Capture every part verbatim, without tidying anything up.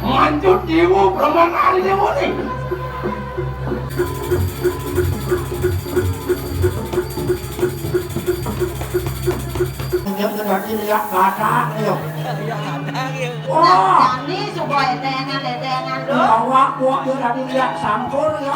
Mancut jiwa, preman ari jiwa ni. Dia tadi lihat katak dia. Wah. Nah, ini coba etengan, etengan dong. Awak buat dia tadi lihat sangkur ya.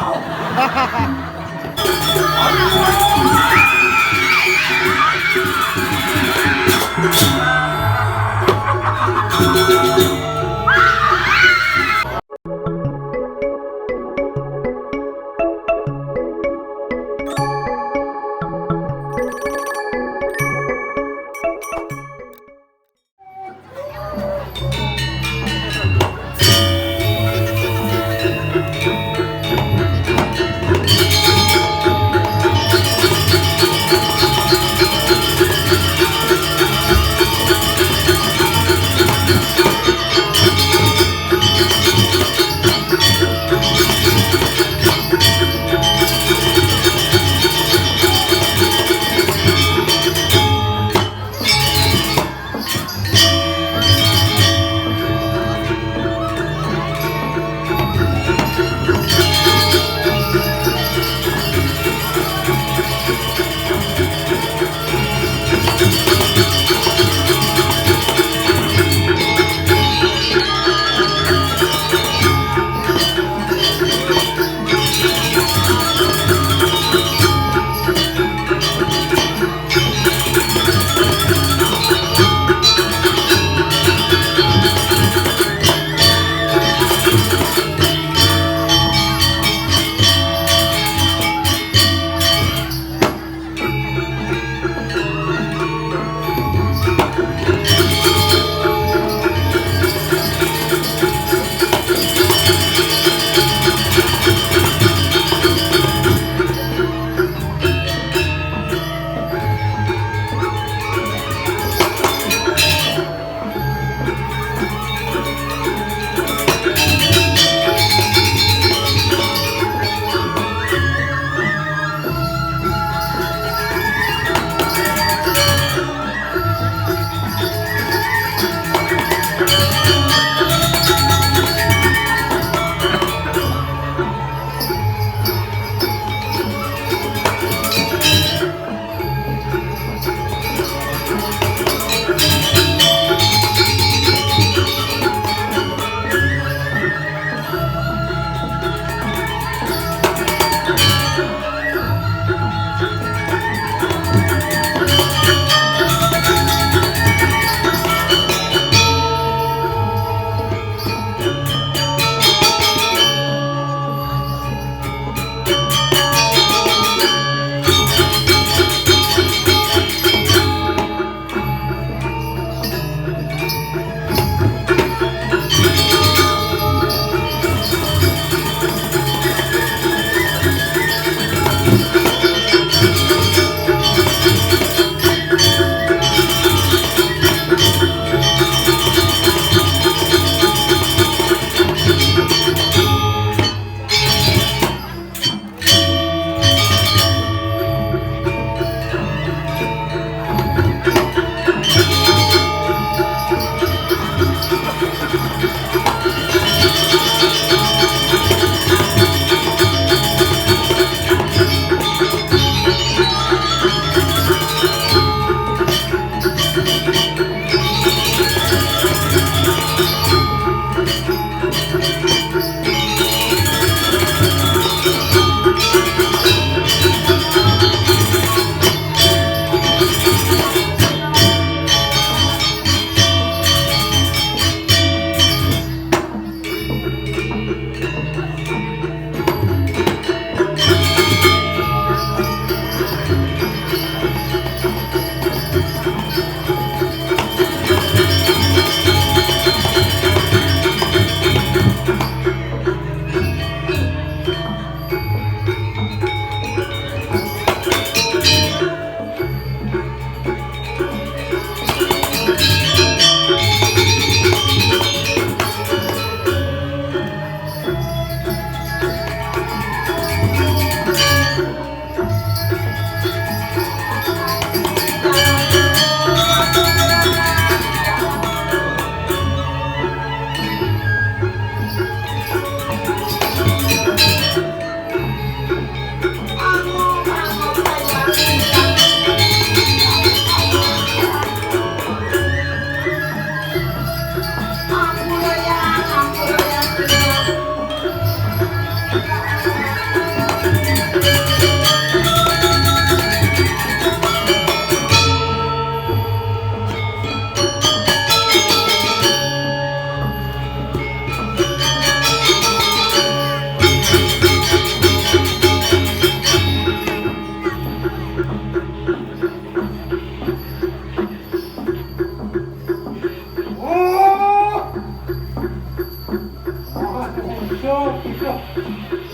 Bisa, bisa.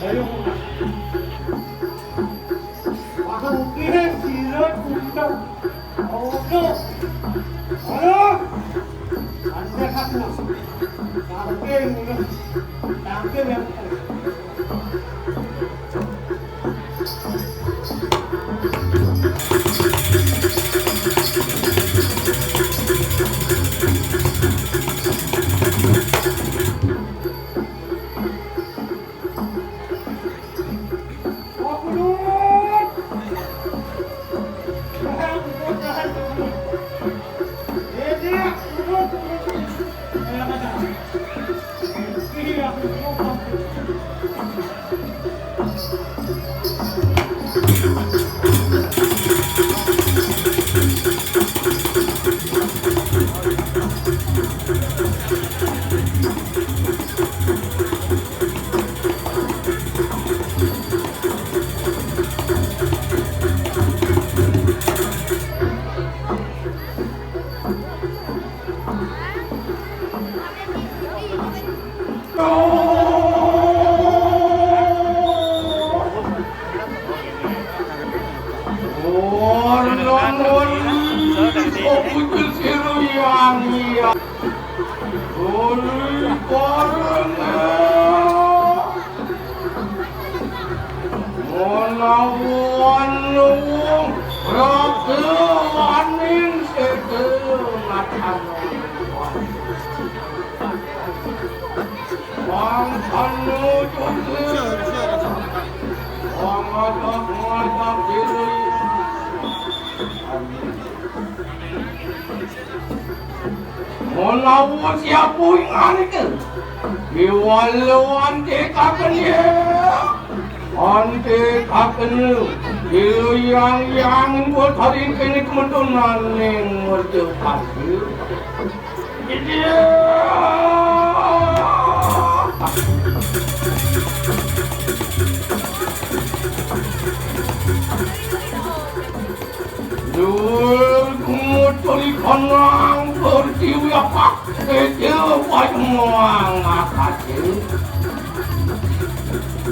Ayo. Aku kira sila bisa. Ayo. Ayo. Anda hak masuk. Sampai mulai. Sampai yang Menawa wong raga waning seda matan. Wong anu juga. Wong ngadeg-ngadeg diri. Menawa siapa ing nganike, iwalo ante kakene. Ante kakene, ilu yang yang buat hari kene kementunan ning merjo kasih. Iya. Lur kumutul ikanang pertiwi apa? Kecil wajmuang akase.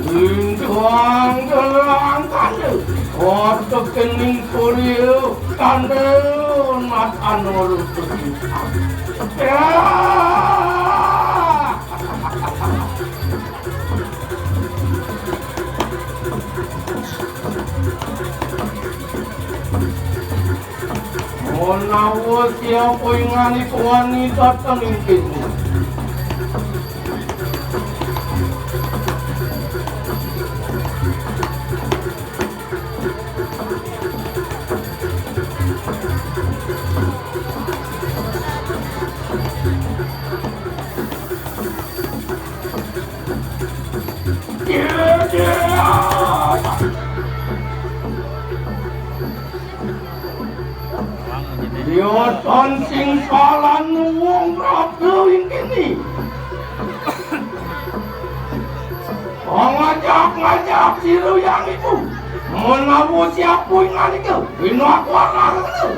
Lintuang gelang kande. Otek kening surya kande. Matan urut. Ya. Menawa siapa ingani kuwani dateng ing kene. Yoton sing salah nuwung Prabu ing kene. Ngajak-ngajak sira yang iku. Menawa siapa ing nganike, dina aku ora ngerti.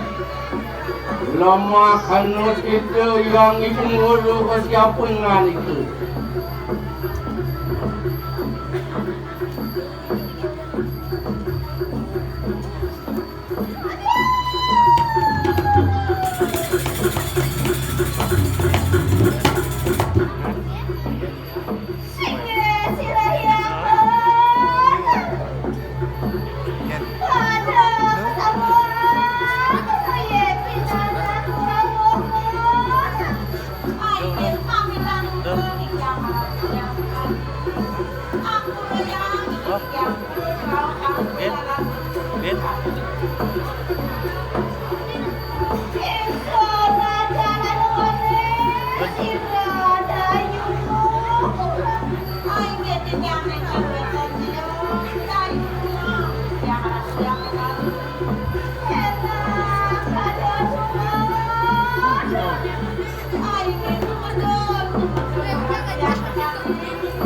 Lemah kena sida yang iku ngulu ke siapa ing nganike. Hah? Din? Din?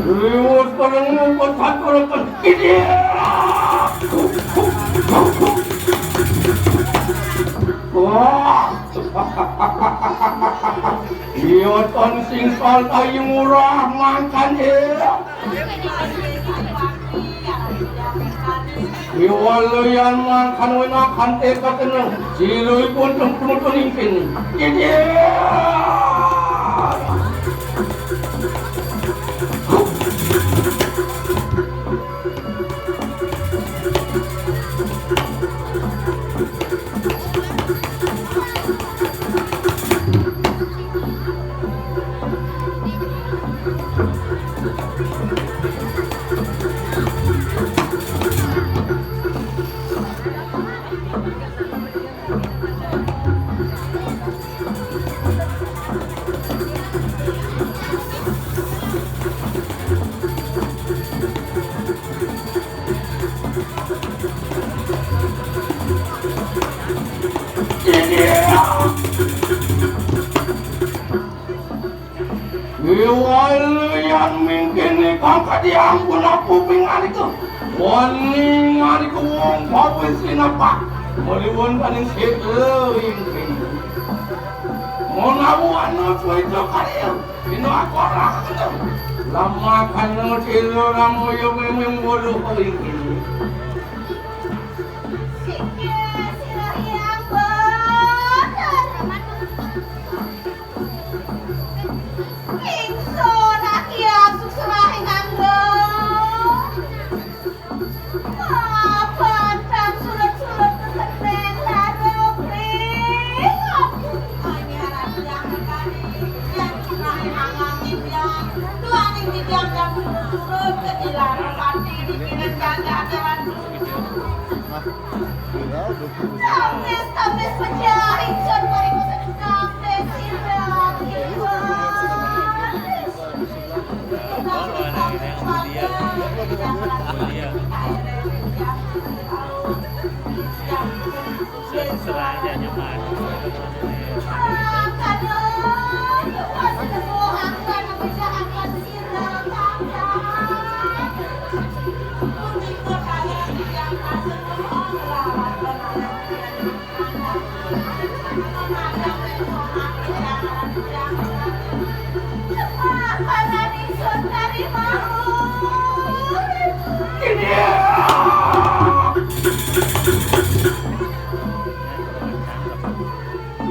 Liwat paling ngumpet satu rekan. Ini. Wah. Iya, tan sing saltai murah mangkan, eh. Iwalayan mangkan winakan teka tenang. Siluy pun tempun peningkin. Iya. Iwalayan mingkini kang kadiang pun aku pingan itu. Wani ngani ku wong pawis inapa. Maliwan kaning sik leuwing. Mau nawu anu suwe itu kali ya. Ino aku arah itu. Lama kanu tilu ramu yo memeng bolu kali ini. Sik, sira yang bener. Ingsun aki asuh serahe nganggo. Mapan kang surut-surut kesendeng larung ring. Hanya raja mekani, yang serahe mangangin yang, tuaning titiang kang surut-surut, kedilan pati dikirim jaga jalan. Tapis, tapis pejah, ingsun mari mesen tapis, indah, indah. Serah aja nyaman.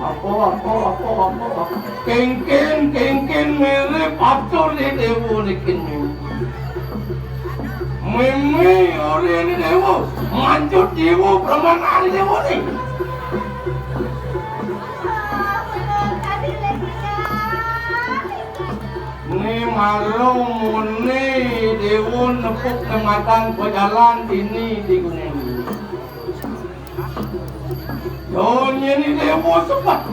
Apa, apa, apa, apa, apa? Kengken, kengken mirip atur di dewa niki. Mimi ori ini dewa, mancut dewa, permana di dewa ni. Ni malu muni dewa nepuk kematan pejalan ini di gunung. Yo nyeni dewa sepat.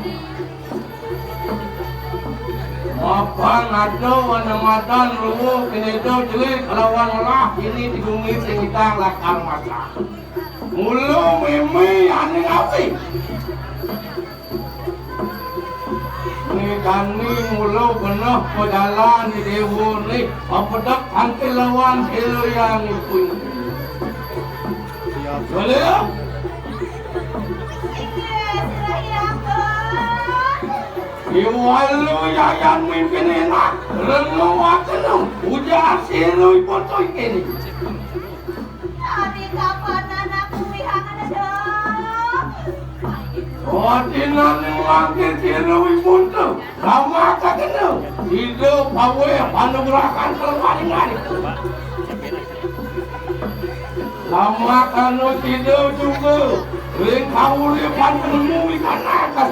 Mapan ada wana madan ruwuh kene do jelek kelawan olah ini di bumi sing kita lakar masak. Mula meme ane ngawi. Ni kani mula benah pejalan di dewa ni, apedek kanti lawan kilo yang ipun. Boleh? Iwalu yayan mimpin enak, reno wakenu, ujar siru ipotoy kene. Ari kapanan aku wihangan dong. Wadinane mangke siru ipuntu, ramah kakenu, hidup pawe panugrahan kelemaringan. Lama kanu sida juga ring kauripan penemu ikan atas.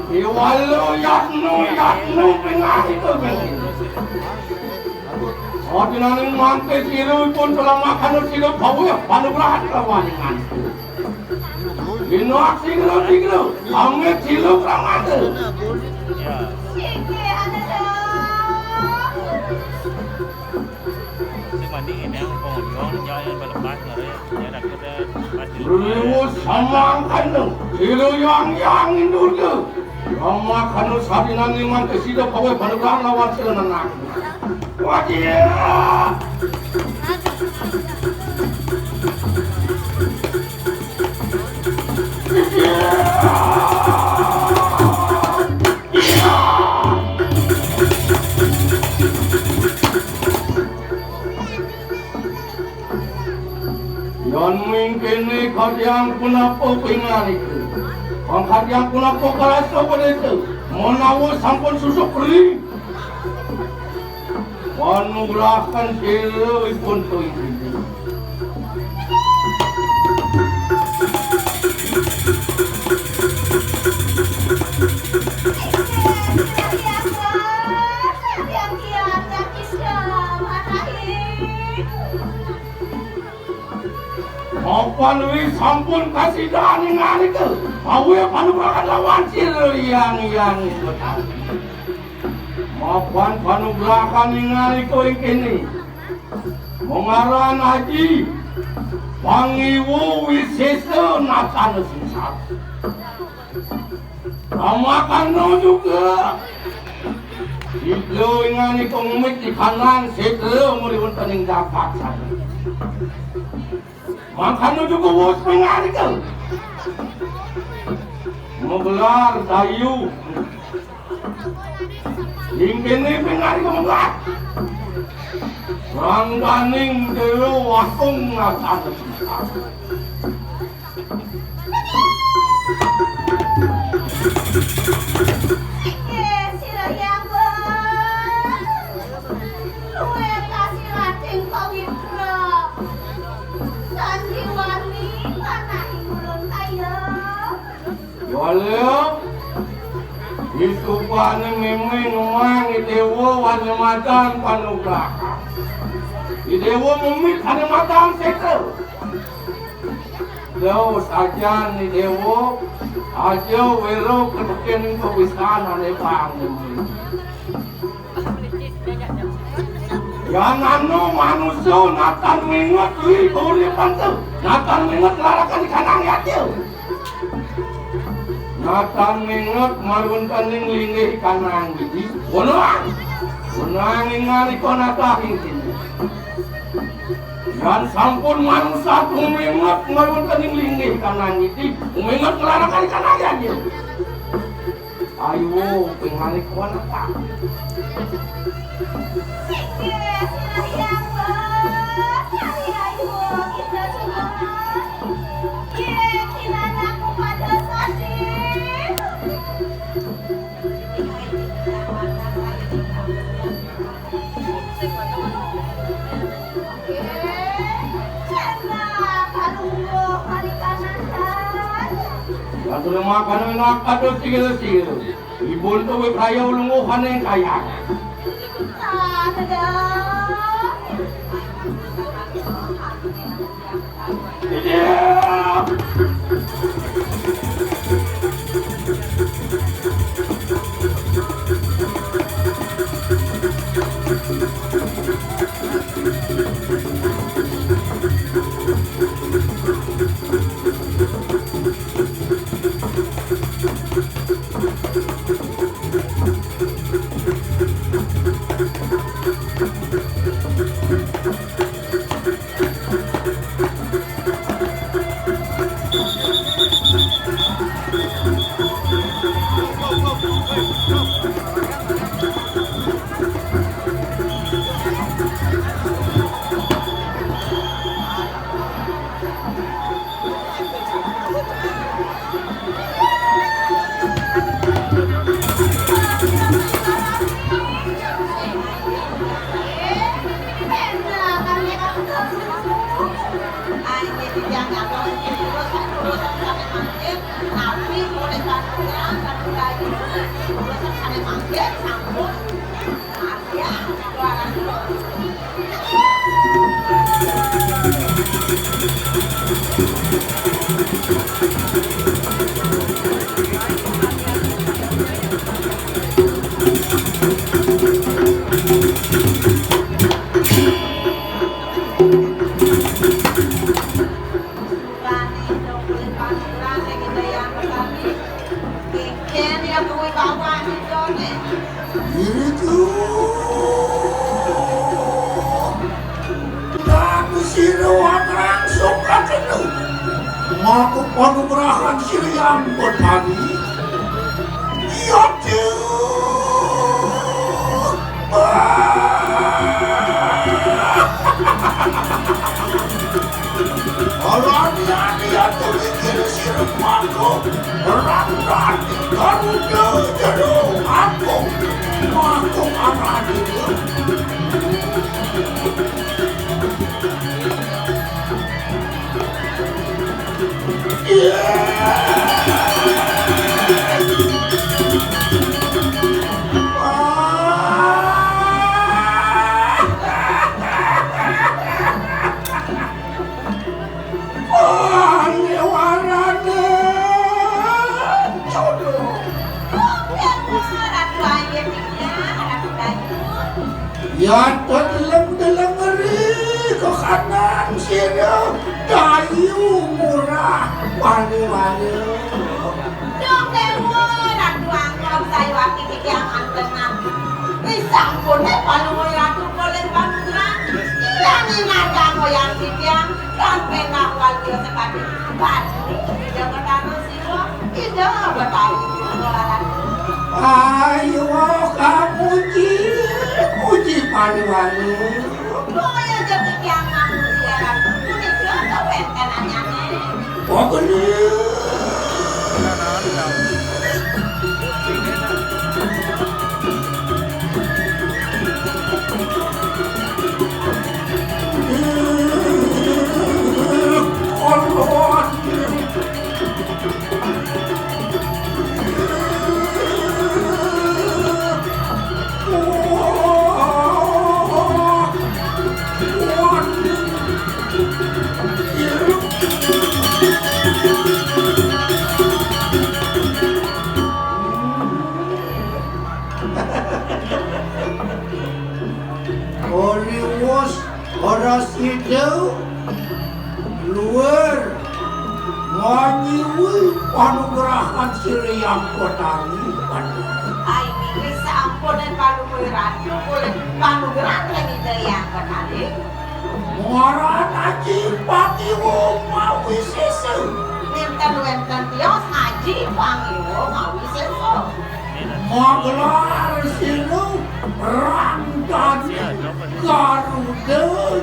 Iwalu yatnu yatnu pingah itu. Ordinaning mangke sira pun selama kanu sira bawa panugrahan kelawaningan. Binoak siglo siglo, amit silo pramata. Siki ada dong. Sing mandi ini yang pengunjung, jangan belepas ngeri, ya, takutnya pas di rumah. Riwus samang kanu, silo yang yang indurga. Rama kanu sabinan liman kesida pawe panugrahan lawan sila nenak. Wajib. Kadang punapa pinganika? Kadang punapa karasa padésa? Menawi sampun susuk ri, panugrahan sira ipun tuwin. Mapan wi sampun kasidaning ngarika, mawi panugrahan lawan sira yang yang. Mapan panugrahan ing ngarika ing kéné. Mangaran aji, pangiwu wisésa natana singsara. Ramakana juga. Sida ingani pengumit di kanang sétra muli wonten ing jagat sana. Mangkana juga wus pingarika. Magelar kayu. Ing kéné pingarika magelar. Rangganing Déwa Agung ngatana. Inggih, sira Hyang Wong. Luwih kasih rating pawitra. Sandiwani manah ing ulun kaya. Wala, disupané mémé nuang déwa wanemadan panugrahan. Déwa mumit wanemadan sétra. Lo sajan ni déwa, aja wéro ketekin kewisan ané pang. Yan anu manusa natan minget ri kauripan tu. Natan minget larakan di kanang yati. Natan minget maruntaning linggih kanang widi. Wonang. Wonang ingal iko natah ing sini. Yan sampun manusa tuminget maruntaning linggih kanang widi. Tuminget larakan di kanang yati. Ayo, pingali kuwi ta. Inggih, sinayang, Bos. Ayo, ayo, kita semua. Nggih, kinanakku pada sadih. Atur makanan enak kados tigil-tigil. Ibun tuwi kaya ulunguhan yang kaya. Iriku. Aku sira watrang sukakenu. Maku panugrahan sira yang bertani. Iya, Cuk. Alani-ani Aku Rangdan Garuda Jero, aku aku arani. Wah, lewarane jodoh. Ratu Ayu, Ratu Ayu. Ya, deleng-deleng ngeri kekanan sira dayu murah wali-wali. Dong dewa, Ratu Angkor, sayu ati titiang antenan. Risampune Palungguh Ratu polih panugrahan. Tiang ingatang wayang titiang, tan penah wali sekadi batu. Ida Betara Siwa, Ida Betari Ratu. Ayo kamuji, muji Palungguh. Kaya jati tiang ngamuji Ratu. Punika kawéntenannyane. Pokoknya. Oliwos ora sida luwur nganyiwi panugrahan Sri Hyang Betari. Ai, nggih, sampun panugrahan Ratu, olih panugrahan ring Ida Hyang Betari. Muaran Aji Pangiwa Mawisesa. Nénten wénten tios Aji Pangiwa Mawisesa. Magelar sira Rangganing Garuda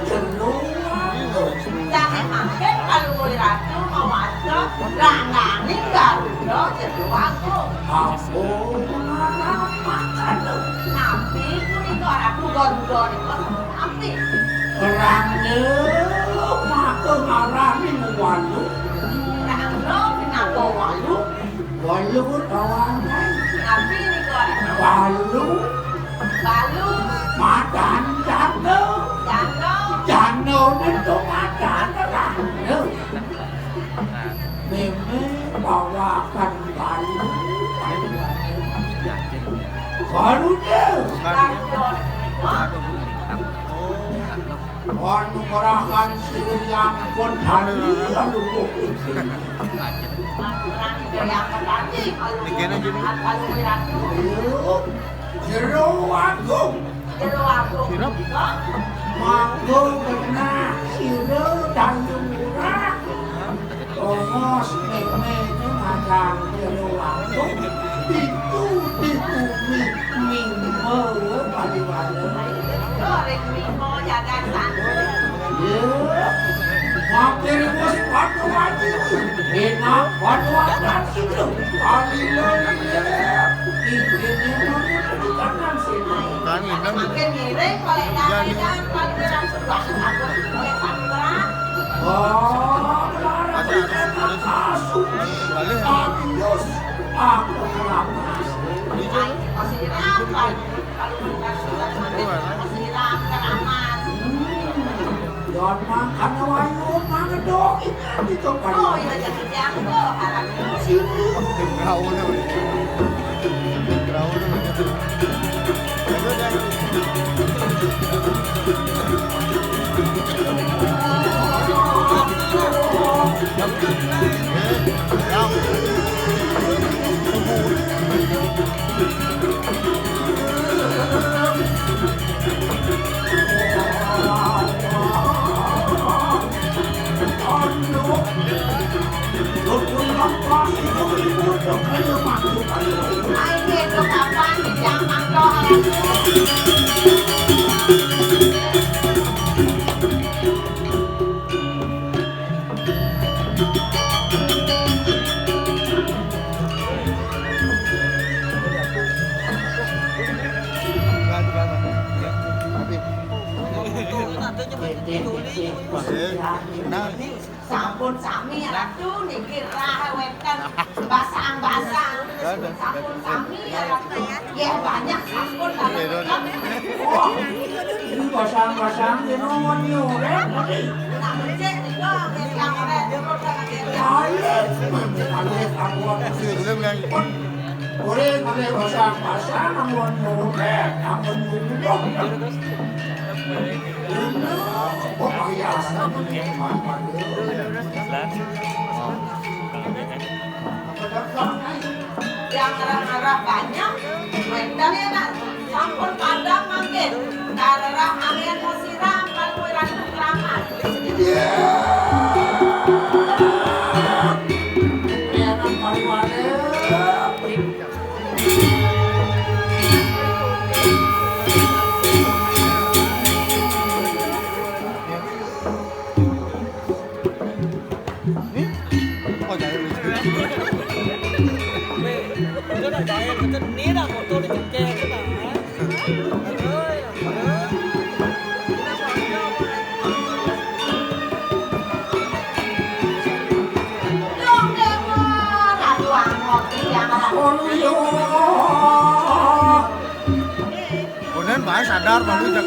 Jero Agung. Sané mangkin Palungguh Ratu mawasta Rangganing Garuda Jero Agung. Apa ngaran makana? Napi punika Ratu Garuda nika? Napi? Rangga maka ngaraning Walu. Rangga pinaka Walu. Walu tawanan. Napi nika? Walu. Walu. Madan janda. Janda. Janda nika madan Rangga. Meme bawakan Walu. Walu dia. Walu. Anugrahan Sri Hyang Betari, aduh. Ayo, Jero Agung. Jero Agung. Mangga genah sira dayu murah. Tongos mémé né madang Jero Agung. Ditu di bumi Mimba, Bali Wala. Ayo, ring Mimba jagat santri. Ya. Mampir bos padu wajib. Enak padu akan situ. Alila lila. Ini kanan sini. Makin ngiring, kalau jangan, jangan, kalau jangan, sudah, sudah, sudah, sudah, sudah. Oh, ada, ada, ada. Balik. Adios. Aku keramas. Masih rapat. Don mangkana wayu mangedok ikan di tempat. Oh, iya, jadi dianggo, anak. Sini. Raul. Raul. Nah, sampun sami Ratu niki rah wénten basang-basang. Sampun sami Ratu. Yéh banyak sampun. Oh, ini basang-basang di nomor nyorét tadi. Nah, becik nika nggih yang orét. Alit, alit, alit, alit. Ora malih basang-basang amun nyuwun, amun nyuwun. Kok ayah asal menikmati. Yang ngarah-ngarah banyak, wénten ya, Nak. Sampun padang mangkin. Karerah angin musiram, kan kowe ratu keramat. Kemudian bae sadar malu jak.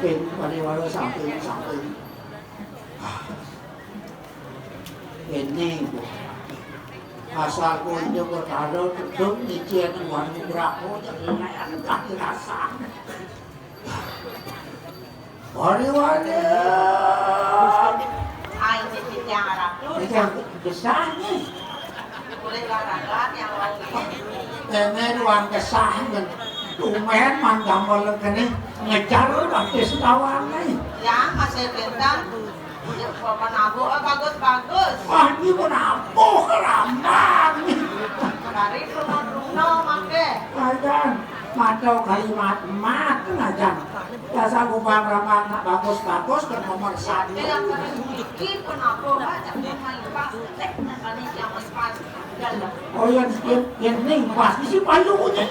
Samping, paniwala samping, samping. Ini, Bu. Asal ku ini berkado, tentu nyicil nang warung berapa, jadi layan kaki rasa. Wari, wari. Ai, nyicil yang Arab tuh. Ini yang besar nih. Boleh olahraga yang lain. Ini ruang kesah, kan. Tumben, man, gambar kene ngejar lu, Bang, di sekawan nih. Ya, masih bintang. Penabuh, eh, bagus-bagus. Wah, ini penabuh, kerambang. Dari Bruno-Bruno, mangke. Ajan, mantau kalimat mat, ajan. Dasar gubang rambang nak bagus-bagus, ke nomor satu. Ini penabuh, eh, jadi main pas. Eh, tadi yang pas. Oh, yang, yang, yang ning pas di si palunya.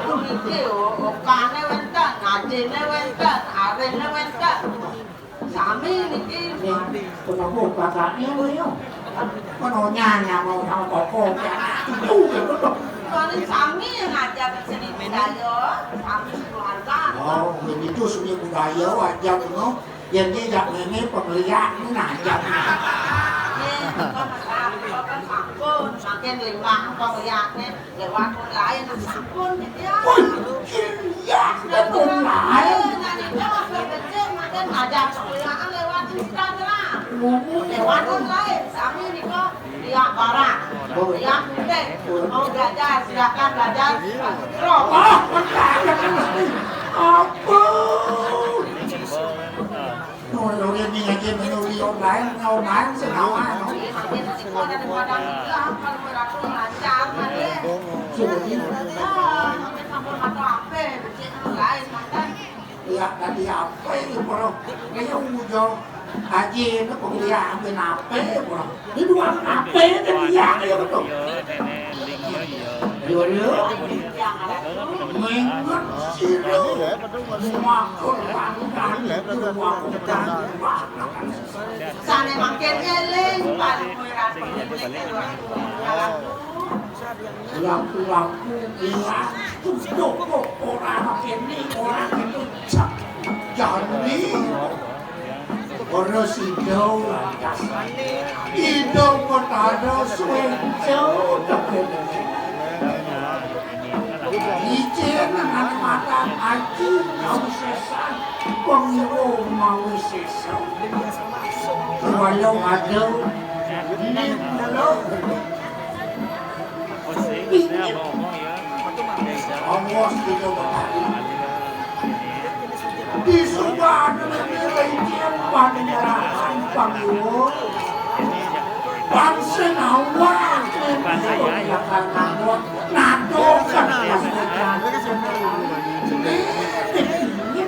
Iki, oh, okane wenten, ajine wenten, arene wenten. Sami niki. Nih, kenapa bapaknya lo, yo? Menonya nyamau sama toko. Itu, gitu. Paling sami yang ngajak seni budaya, sami keluarga. Oh, begitu seni budaya, wajar, no. Yen iki yak ngene pemeliak, nah, yak. Nggih, kok masalah, kok kan sampun, makin lima, kok ngeliatnya lewat online, sampun, gitu ya. Wih, iya, dan online. Nah, itu waktu kecil, makin ngajak sekolahan lewat Instagram. Ngomong. Lewat online, sami nih kok. Lihat barang, lihat putih, mau belajar, silakan belajar. Roh. Ah, makanya kan mesti. Apa? Nurunin nih aja, menurut online, online, senawan. Sudah gitu. Ya, tadi apa ini, bro? Kayak udah aja, ini penglihakan apa, bro? Ini dua apa ini, dia, ya, betul. Dua, dua. Mengerti, lu. Semakin pangkat, semakin pangkat. Sane mangkin eling, paling kowe ra perlu. Laku-laku ilang, tutup kok ora kene, ora kene. Jani. Ora sida lantas. Indo Petara suwe jauh. Icin nang mata aji kau sesat, pengiru mau sesat. Walau ada ini pulau. Awas kita bertanya. Di surga ada lagi yang pada nyerahan panggul. Bangsa awal yang akan nganggur. Nato kan. Ini, ini, ini, ini,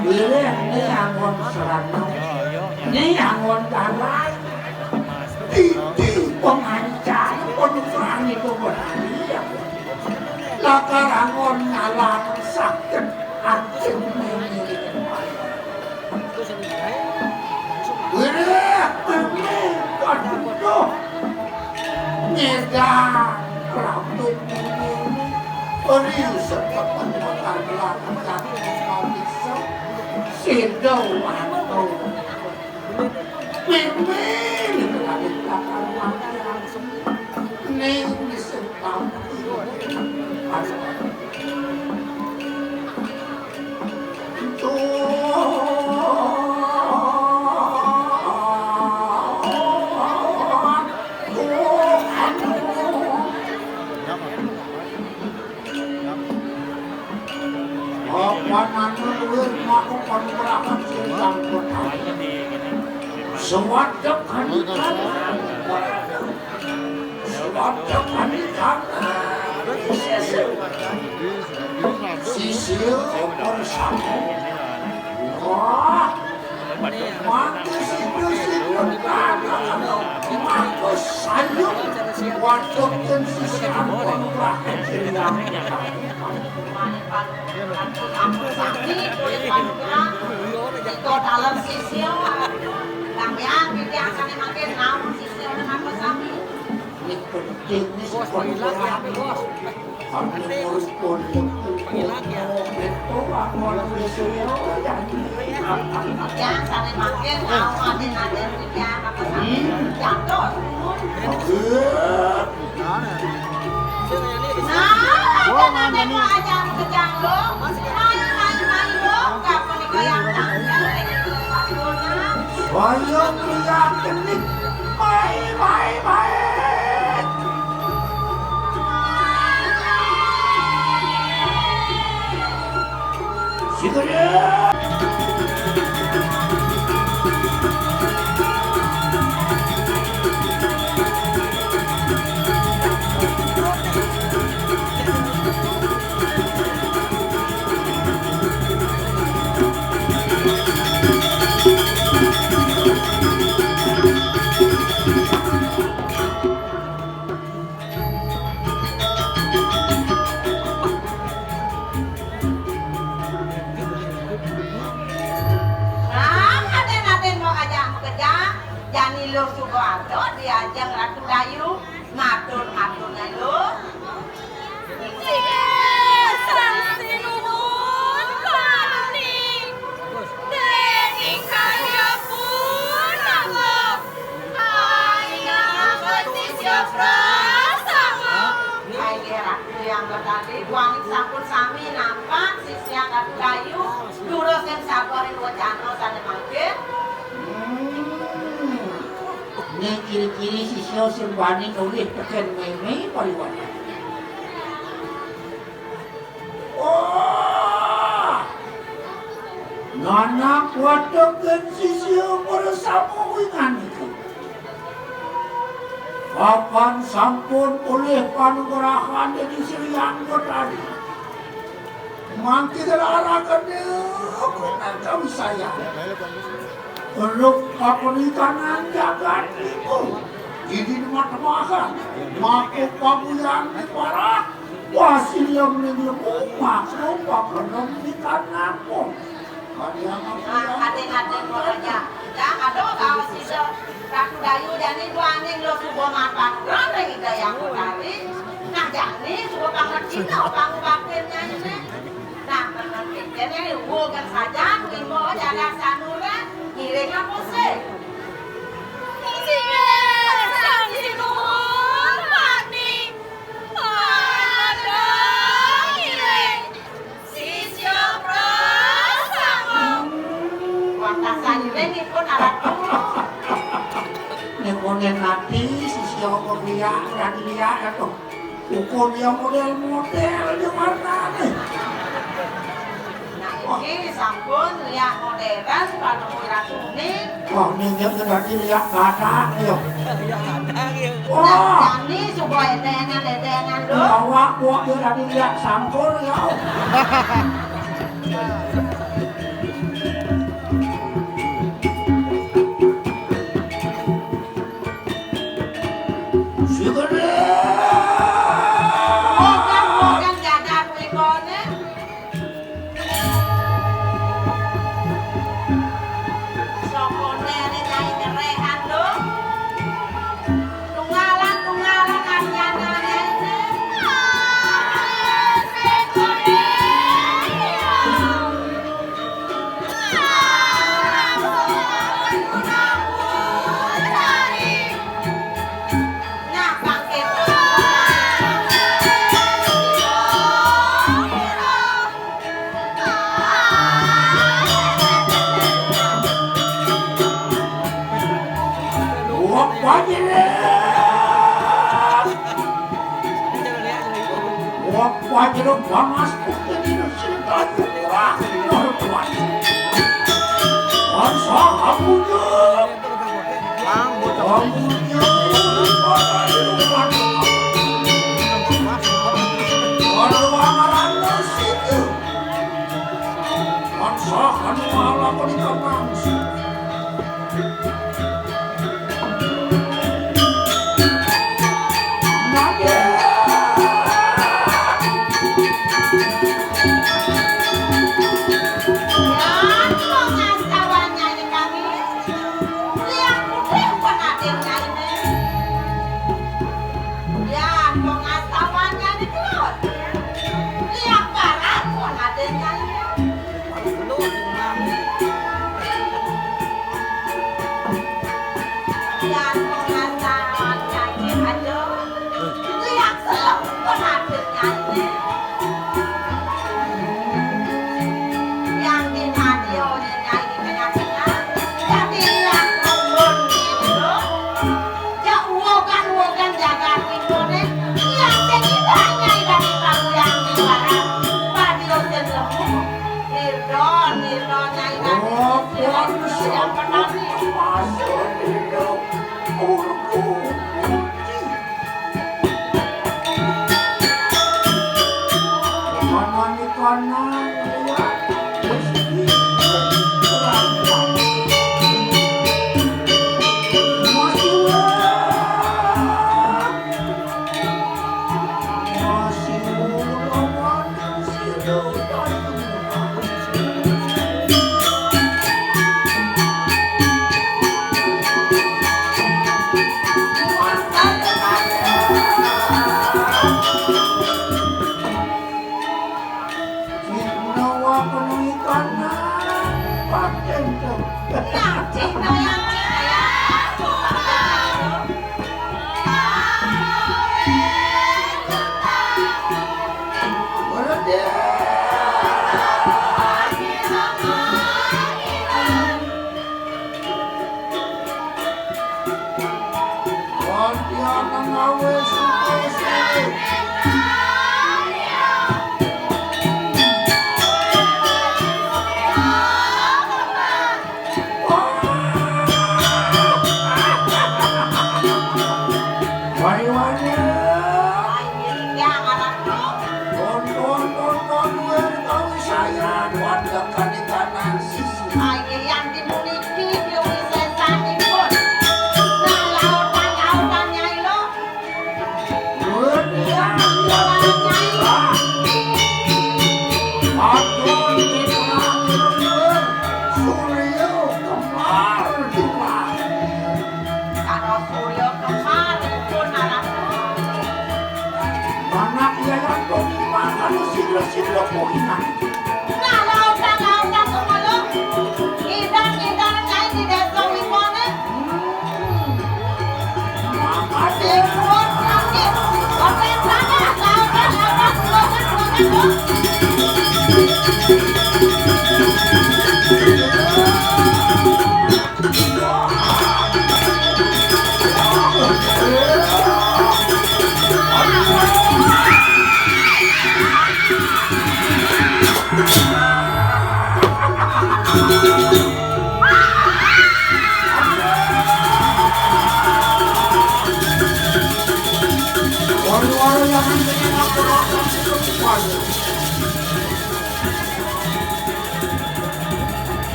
Wirid ni angon serana, ni angon dalan, titi pengancan penuturan itu berani. Lakar angon ngalang sakit anjing ini. Wirid ni, aduh. Ngedang rambut ini, ori sepepen kota belakang kami mau bisa, sido wanto. Mimpi di belakang kami langsung. Ning di sentang. Aduh. Sumadep kanikan. Sumadep kanikan. Sisil. Sisil bersama. Wah. Mangke situ-situ. Mangke sayup. Waduk dan sisi ampun. Wah. Ampun sami kulit panugrah. Iko dalem sisia. Sampeyan titiang sane mangkin naun sisia menapa sami. Ini penting nih. Bos, sekolah lagi, Bos. Sampai ngurus pondok. Lagi ya. Itu aku orang sisia. Yang sane mangkin naun aden-aden titiang apa sami. Jatuh. Oke. Nah, ada-ada mau aja kejang lo. Main, main, main lo. Kapan dikayang tanggal? Saya pria kenik. Baik, baik, baik. Nah, aden-aden mau aja kejang, jani lo suba ada di ajeng Ratu Dayu, matur-matur lo. Sang sinuhun pati, dening kaya punapa. Ayo, sisya prasama. Ayo, Ratu yang bertadi, wangit sampun sami nampak sisya Ratu Dayu, durus ing sabar ing wacana sane mangkin. Hmm. Ning kiri-kiri sisya sing bani nulih teken meme pariwara. Wah! Nanak watekin sisya bersama wingan itu. Papan sampun oleh panugrahan dari Sri Anggotari. Mangke laraken aku nang kawisaya. Peluk kapenikanan jagat ibu. Didi demat temahan. Mako pabuyan di parak. Wasilem ning lemu makro pakenem ikan nampung. Kadiang aku. Nah, yang hati-hati mau aja. Yang ada kawas sisa Ratu Dayu jani duaning lo suba mapan. Rane ida yang utari. Nah, jani suba pangertina pangubaktin nyaine. Nah, menurut pikirnya nih, wo kan saja, wimo jaga sanura, ngiring apa sih? Sing sang sinuhun pati. Pada ngiring sisya prasama. Wah, tasah ngiring ipun alat tuh. Nek konen ati sisya kok liya, ora liya to. Ukur ya model-model ya warnane. Nah, iki sampun liak modern, kalau kuwi rasune. Wah, minjem berarti liak gadang ya. Liak gadang ya. Wah. Nah, jani coba edengan-edengan lho. Awak kok ya tadi liak sangkur ya. Sugene. Bukan, bukan, gak ada kuwi kone. Sokone ne nyai nyerehan lho. Tunggalan, tunggalan, arjanane. Wah, panjenengan bangas bukti dina sing kayu murah. Wah, kuat. Bangsa amunye.